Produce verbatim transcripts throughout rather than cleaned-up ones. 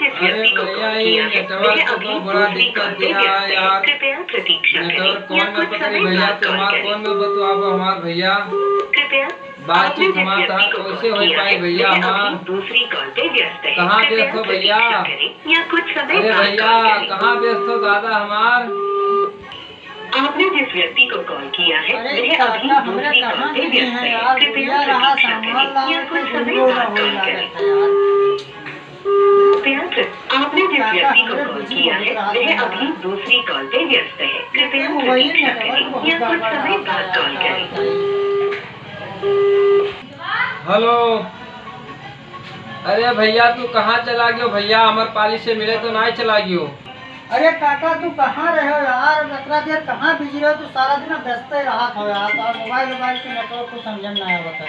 जिस व्यक्ति को कॉल किया है, वह अभी दूसरी कॉल पे व्यस्त है। कृपया प्रतीक्षा करें या कुछ समय बाद कॉल करें। अरे भैया, ये network कौन में पकड़ी भैया, तुम्हार कौन में बतुआबो हमार भैया। कृपया बातचीत हमार तहार कैसे होई पाई भैया हमार? दूसरी कॉल पे व्यस्त है। कहाँ व्यस्त हो भैया? कृपया प्रतीक्षा करें या कुछ समय बाद कॉल करें। अरे भैया, कहाँ व्यस्त हो दादा हमार? आपने जिस व्यक्ति को कॉल किया है, वह अभी दूसरी कॉल पे व्यस्त है। कृपया प्रतीक्षा करें या कुछ समय बाद कॉल करें। कृपया प्र-, आपने जिस व्यक्ति को कॉल किया है, वह अभी दूसरी कॉल पे व्यस्त है। कृपया प्रतीक्षा करें या कुछ समय बाद कॉल करें। हेलो, अरे भैया, तू कहाँ चला गयो भैया? हमर पाली से मिले तो नाहीं चला गयो। अरे काका, तू कहाँ रहे हो यार? इतना देर कहाँ बिजी रहो? तू सारा दिन व्यस्त ही रहत हो यार। और मोबाइल वोबाइल के नेटवर्क को समझ में ना आवत है।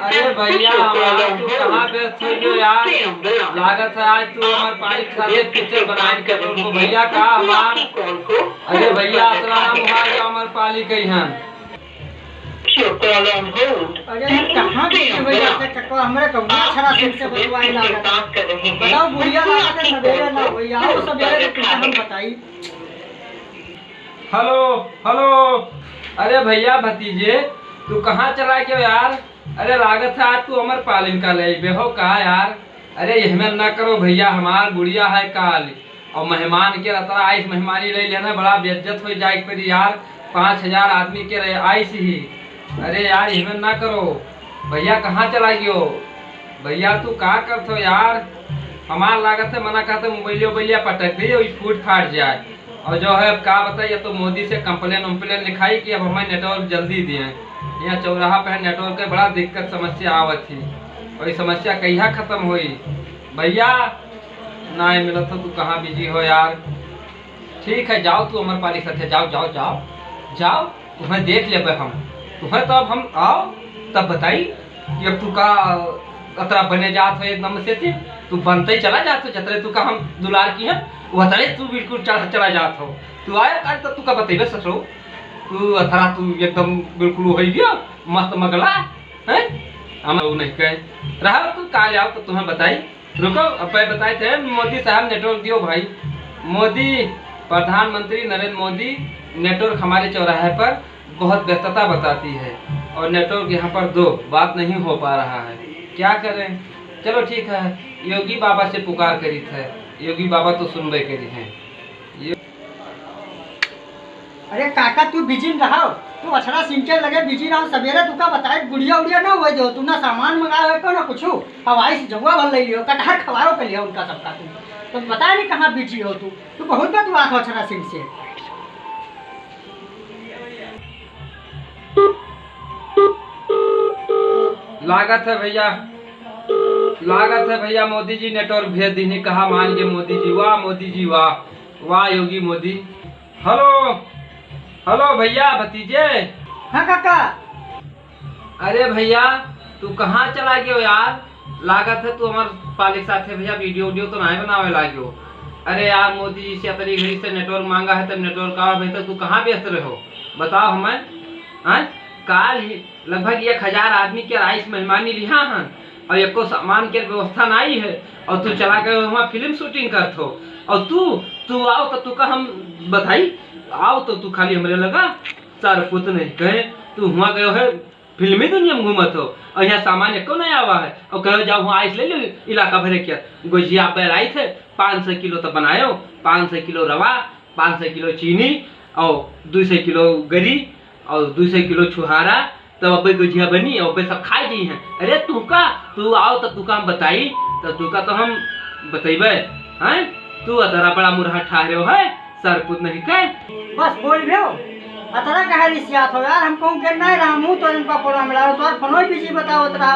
अरे भैया, हमार तू कहाँ व्यस्त हो गयो यार? लागत है आज तू हमार पाली के साथे पिक्चर बनाए के बोल को भैया का हमार। अरे भैया, इतना नाम हुआ कि हमार पाली कही हम। Your call on hold। अरे, कहाँ बिजी हो जाते कको? हमरे कौनो अक्षरा सिंह से बतुआए लागत। बात कर रहे हैं। बताओ, बुढ़िया लागत है, सबेरे ना होई, आओ सबेरे तो तुमसे हम बताई। हेलो, हेलो। अरे भैया, भतीजे, तू कहाँ चला गयो यार? अरे, लागत है आज तू हमर पालिन का ले अइबे हो का यार? अरे, एहमे ना करो भैया, हमार गुड़िया है काल, और मेहमान के अतरा आइस मेहमानी ले लेना, बड़ा बेइज्जत हो जाए के पड़ी यार। पाँच हजार आदमी के रहे आइस ही। अरे यार, एहमे ना करो भैया, कहाँ चला गयो भैया? तू का करत हो यार? हमार लागत है मना करते मोबाइलिया उबाइलिया पटक दे, वही फूट फाट जाए। और जो है, अब का बताई, या तो मोदी से कंप्लेन उम्प्लेन लिखाई कि अब हमें नेटवर्क जल्दी दिए। यहाँ चौराहा पे नेटवर्क के बड़ा दिक्कत समस्या आवत ही, और ये समस्या कहिया खत्म होई भैया? ना मिलत हो, तू कहाँ बिजी हो यार? ठीक है, जाओ तू हमर पाली साथे, जाओ, जाओ, जाओ, जाओ, तुम्हें देख लेबे हम, तुम्हें तो अब हम आओ तब बताई। कि अब तू का अतरा बने जात हो एकदम से, ते तू बनते ही चला जात हो, जतरे तू का हम दुलार की है, वतरे तू बिल्कुल चढ़ चला जात हो। तू आया काल तब तू का बतेबे ससुरो, तू अतरा तू एकदम बिल्कुल हो गया, मस्त मगला, हैं? हम लोग नहीं कहे रहा, तू काल आओ तो तुम्हें बताई। रुको, अब मैं बताए थे, मोदी साहब नेटवर्क दियो भाई। मोदी, प्रधानमंत्री नरेंद्र मोदी, नेटवर्क हमारे चौराहे पर बहुत व्यस्तता बताती है और नेटवर्क यहाँ पर दो, बात नहीं हो पा रहा है, क्या करें? चलो ठीक है, योगी बाबा से पुकार करी थे, योगी बाबा तो सुनबे करी हैं। यो- अरे काका, तू बिजी न रहो, तू अक्षरा सिंह के लगे बिजी रहो। सबेरे तू का बताए, गुड़िया उड़िया ना हुए जो, तू ना सामान मंगाए हो ना कुछ, हवाई से जौआ भर ले लियो, कटहर खवाओ के लियो उनका सबका। तू तो पता नहीं कहाँ बिजी हो तू, तू बहुत बतुआत हो अक्षरा सिंह से। लागत है भैया, लागत है भैया, मोदी जी नेटवर्क भेज दीनी, कहा मान के मोदी जी, वाह मोदी जी, वाह, वाह योगी मोदी। हेलो, हेलो भैया, भतीजे। हाँ काका। अरे भैया, तू कहाँ चला गयो यार? लागत है तू हमार पालिक साथे भैया वीडियो वीडियो तो नाहीं बनावे लाग्यो। अरे यार, मोदी जी से अतरी घड़ी से नेटवर्क मांगा है, तब नेटवर्क आवा, भैया तू कहाँ व्यस्त रहो, बताओ हमें। हाँ, काल ही लगभग एक हजार आदमी के आइस मेहमानी लिहा हन, और एको सामान के व्यवस्था नाहीं है, और तू चला गयो हुआ फिल्म शूटिंग करत हो, और तू, तू आओ तो तू का हम बताई, आओ तो तू खाली हमरे लगा, सरपुत नहीं कहे, तू हुआ गयो है फिल्मी दुनिया में घूमत हो, और यहाँ सामान एको नहीं आवा है, और कहो जाओ हुआ आइस ले लो, इलाका भरे क्या, गोजिया बैल आई थे, पाँच सौ किलो तो बनायो, पाँच सौ किलो रवा, पाँच सौ किलो चीनी, और दो सौ किलो गरी, और दो सौ किलो छुहारा, तब अब्बे गुझिया बनी, अब्बे सब खाए जी हैं। अरे तू का, तू आओ तो तू का हम बताई, तो तू का तो हम बतैबे, हैं? तू अतरा बड़ा मुरहा ठहरे हो, है? सरपुत नहीं के। बस बोल भ्यो, अतरा काहे रिसियात हो यार, हम कहूँ के नहीं रहा, मुँह तो इनका फोन मिला, तो फोन बिजी बताओ अतरा,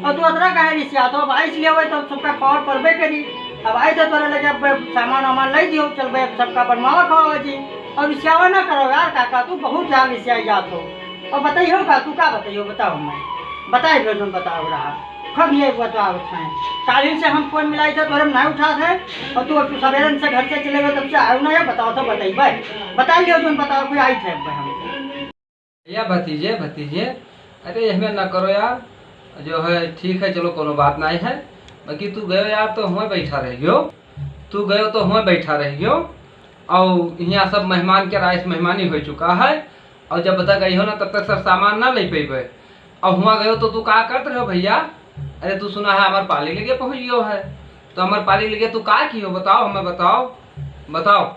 और तू अतरा काहे रिसियात हो, अब आइस ले आवे तो सबका खबर पड़बे करी, अब आए तो तोरे लगे अब सामान वामान ले दियो, चल भाई, अब सबका बनवावा खवावा जी। और रिसियावा ना करो यार काका, तू बहुत ज्यादा रिसियाई जात हो। और बताइयो का, तू का बताइयो, बताओ मैं। बताए भ्यो जोन बताओ रहा। कब ये बताओ हैं। कालिन से हम फोन मिलाई थे, तोरे में नहीं उठा थे। और तू, तू सवेरे से घर से चले गए, तब से आयो ना, ये बताओ तो बताई भाई। बता लियो जोन बताओ, कोई आई थे अब हम। या भतीजे, भतीजे, अरे एहमे ना करो यार, जो है ठीक है, चलो कोनो बात नहीं है, बाकी तू गयो यार तो हुए बैठा रह गयो। तू गयो तो हुआँ बैठा रहियो, और यहाँ सब मेहमान के आइस मेहमानी हो चुका है, और जब तक अइहो ना तब तक सर सामान ना ले पइबे। और हुआँ गयो तो तू का करत रहो भैया? अरे तू सुना है हमार पाली लगे पहुँच गयो है, तो हमार पाली लगे तू का किहो बताओ, हमें बताओ, बताओ।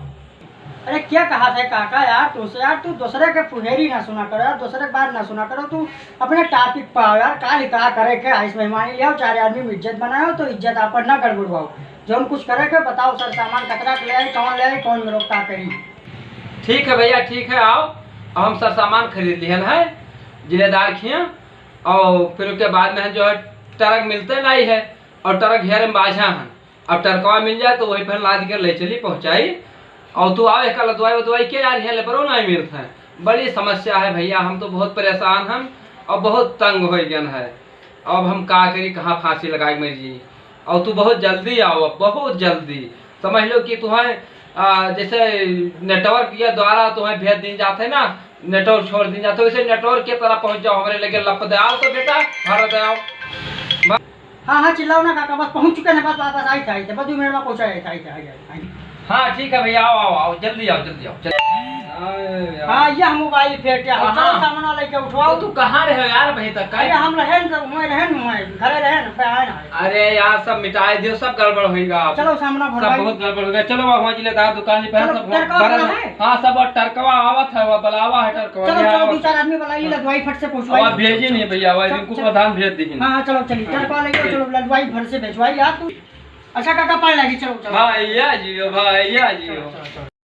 अरे क्या कहा था काका यार तुमसे यार, तू दूसरे के फुहेरी ना सुना करो यार, दूसरे के बात ना सुना करो, तू अपने टॉपिक पे आओ यार। काली का करे के आइस मेहमानी ले आओ, चार आदमी में इज्जत बनाओ, तो इज्जत आपन ना गड़बड़वाओ। जौन कुछ करे के बताओ, सर सामान कतरा के ले आई, कौन ले आई, कौन में रोक का करी। ठीक है भैया, ठीक है, आओ। अब हम सर सामान खरीद लिहन है जिलेदार खिया, और फिर उसके बाद में जो है ट्रक मिलते नहीं है, और ट्रक घेरे में बाझा है। अब ट्रकवा मिल जाए तो वही पर लाद के ले चली पहुँचाई। और तू आओ, एक लदवाई वदवाई के यार, यहाँ लेबरो नहीं मिलत है। बड़ी समस्या है भैया, हम तो बहुत परेशान हम और बहुत तंग हो गए है। अब हम का करी, कहाँ फांसी लगाए मर जी। और तू बहुत जल्दी आओ, बहुत जल्दी। समझ लो कि तुम्हें, आ, जैसे नेटवर्क के द्वारा तुम्हें भेज दी जाते ना, नेटवर्क छोड़ दी जाते, वैसे नेटवर्क के तरह पहुँच जाओ हमारे लगे। लप दे आओ तो बेटा, भर दे आओ। हाँ, हाँ, चिल्लाओ ना काका, बस पहुँच चुके हैं, बस, बस, बस, आई थे, आई थे, बस दो मिनट में पहुँचा, आई थे, आई थे, आई थे, आई थे। हाँ, ठीक है भैया, आओ, आओ, आओ, जल्दी आओ, जल्दी आओ, जल्दी। अरे यार। हाँ, यह मोबाइल फेंक दिया, हाँ, चलो हाँ। सामान वाले के उठवाओ। तो तू कहाँ रहे यार अभी तक? अरे हम रहे न, मैं रहे न, मैं घरे रहे न, पे आए ना। अरे यार, सब मिटाए दियो, सब गड़बड़ होइगा। चलो सामना सब भरवाई। बहुत गड़बड़ हो गया। चलो वहाँ जिलेदार दुकान पे चलो, सब टरकवा भरल वाला है। है। हाँ, सब टरकवा आवत है, वो बुलावा है टरकवा, चलो, ले चलो, आओ। दो चार आदमी बुलाई, हाँ। लदवाई फट से पहुँचवाई। अब भेजी नहीं भैया, वही चल, इनको चल। प्रधान भेज दी। हाँ, हाँ, चलो, चलिए, हाँ, टरकवा लेके ठीक। चलो, लदवाई भर से भेजवाई आप। अच्छा काका, पाए लागी, चलो, चलो। भैया जियो, भैया जियो। चलो, चलो, चलो।